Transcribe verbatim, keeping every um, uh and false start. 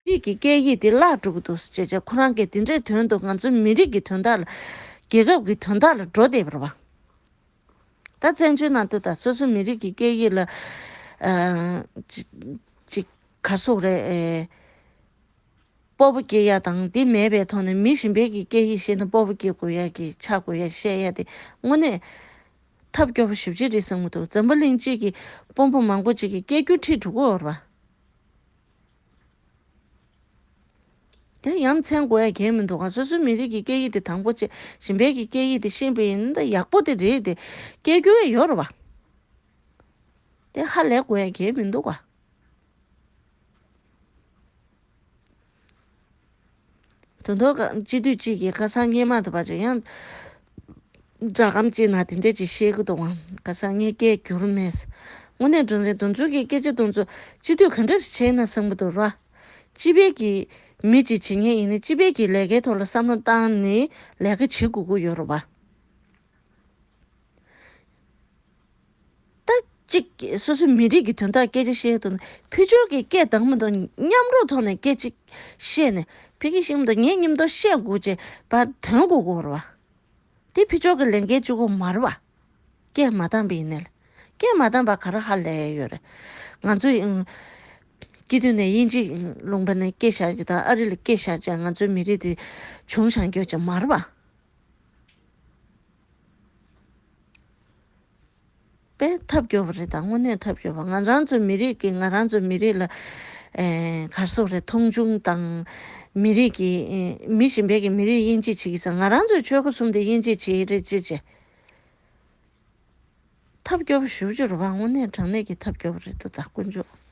རིགས་ཀྱི་སྐད་ཡིག་དེ་བརླག་འགྲོ་གི་འདུག་ཅེས་བྱས། ཁོ་རང་གིས་དེ་འདྲའི་དོན་དུ་ང་ཚོའི་མི་རིགས་ཀྱི་དོན་དག་ལ། རྒྱལ་ཁབ་ཀྱི་དོན་དག་ལ་འགྲོ་བསྡད་པ་རེད་བ། ད་བཙན་བྱོལ་ནང་དུ་ད་སོ་སོའི་མི་རིགས་ཀྱི་སྐད་ཡིག་ལ་ཨ་ཅི་ཅི་ག་རེ་ཟེར་དགོས་རེད། ཨེ། སྤོབས་པ་སྐྱེ་ཡ་དང་། དེ་མེད་པའི་ཐོག་ནས་མི་གཞན་པའི་གི་སྐད་ཡིག་ཤེས་ན་སྤོབས་པ་སྐྱེ་དགོས་ཡ་གི་ཆགས་དགོས་ཡ་བཤད་ཡ་དེ་དངོས་གནས་ཐབས་སྐྱོ་པོ་ཞེ་པོ་ཅིག་རེད་བསམ་གྱི་འདུག། འཛམ་བུ་གླིང་སྤྱི་གི་དཔོན་པོ་མང་པོ་ཅིག་གི་སྐད་སྒྱུར་ཁྲིད་འགྲོ་གི་ཡོད་རེད་བ། དེ་ཡ་མཚན་དགོས་ཡ་གང་ཡང་མི་འདུག་ག། སོ་སོའི་མི་རིགས་ཀྱི་སྐད་ཡིག་དེ་དང་པོ་བྱས། གཞན་པའི་གི་སྐད་ཡིག་དེ་ཤེས་པ་ཡིན་ན་ད་ཡག་པོ་དེ་རེད་དེ། སྐད་སྒྱུར་ཡ་ཡོད་རེད་བ། དེ་ཧ་ལས་དགོས་ཡ་གང་ཡང་མི་འདུག་ག། དོན་དག་ག་སྤྱི་འཐུས་གཅིག་གིས་ཁ་སང་སྔོན་མ་དུ་བ་ཅིག་ཡང་སྒྲ་སྒམ་གཅིག་ནང་དེ་འདྲས་ཅིག་བཤད་ཀྱི་འདུག་ག། ཁ་སང་ངས་སྐད་སྒྱུར་མེད། དངོས་གནས་དྲང་གནས་དེ་ཚོ་གི་སྐད་ཆ་དེ་ཚོ་སྤྱི་འཐུས་ག་འདྲས་བྱས་ན་བསམ་གྱི་འདུག་ར། སྤྱི་པའི་གི་མི་གཅིག་བྱེད་མཁན་ཡིན་ན་སྤྱི་པའི་གི་ལས་ཀའི་ཐོག་ལ་བསམ་བློ་བཏང་ནས་ལས་ཀ་བྱེད་དགོས་ཀྱི་ཡོད་རེད་བ། ད་གཅིག་སོ་སོའི་མི་རིགས་ཀྱི་དོན་དག་སྐད་ཆ་བཤད་དུས་ཕར་ཕྱོགས་ཀྱིས་སྐད་བཏང་མི་འདུག། མཉམ་རུབ་ཐོག་ནས་སྐད་ཅིག་བཤད་ནས། ཕ་གི་ཤེས་མི་འདུག། ངས་མཉམ་དུ་བཤད་དགོས་ཅེས་པ་དོན་གོ་དགོས་རེད་བ། དེ་ཕར་ཕྱོགས་ཀྱི་ལས་འགན་གཅིག་པོ་མ་རེད་བ། སྐད་མ་བཏང་པ་ཡིན་ནའི། སྐད་མ་བཏང་པ་ག་རེ་ཧ་ལས་ཡོད་རེད། ང་ཚོ་ཡང་སྐྱེས་དུས་ནས་དབྱིན་ཇི་ལུང་པ་ནས་སྐྱེས་བཞག་རྒྱུ་དང་། ཨ་རི་ལ་སྐྱེས་བཞག་ཅིག་ང་ཚོའི་མི་རིགས་དེ་བྱུང་བཞག་རྒྱུ་ཅིག་མ་རེད་བ། དཔེ་ཐབས་སྐྱོ་པོ་རེད། ད་དངོས་གནས་ཐབས་སྐྱོ་པོ། ང་རང་ཚོའི་མི་རིགས་ཀྱིས་ང་རང་ཚོའི་མི་རིགས་ལ་ཨེ་ག་རེ་ཟེར་དགོས་རེད། མཐོང་ཆུང་དང་། མི་རིགས་ཀྱིས་ཨེ་མི་གཞན་པའི་གི་མི་རིགས་དབྱེ་འབྱེད་བྱེད་ཀྱི་ཟེར། ང་རང་ཚོའི་ཆོལ་ཁ་གསུམ་དེ་དབྱེ་འབྱེད་བྱེད་ཀྱི་རེད་ཅེས་བྱས། ཐབས་སྐྱོ་པོ་ཞེ་པོ་ཅིག་རེད་བ། དངོས་གནས་དྲང་གནས་ཀྱི་ཐབས་སྐྱོ་པོ་རེད་འདུག་ད་དཀོན་མཆོག།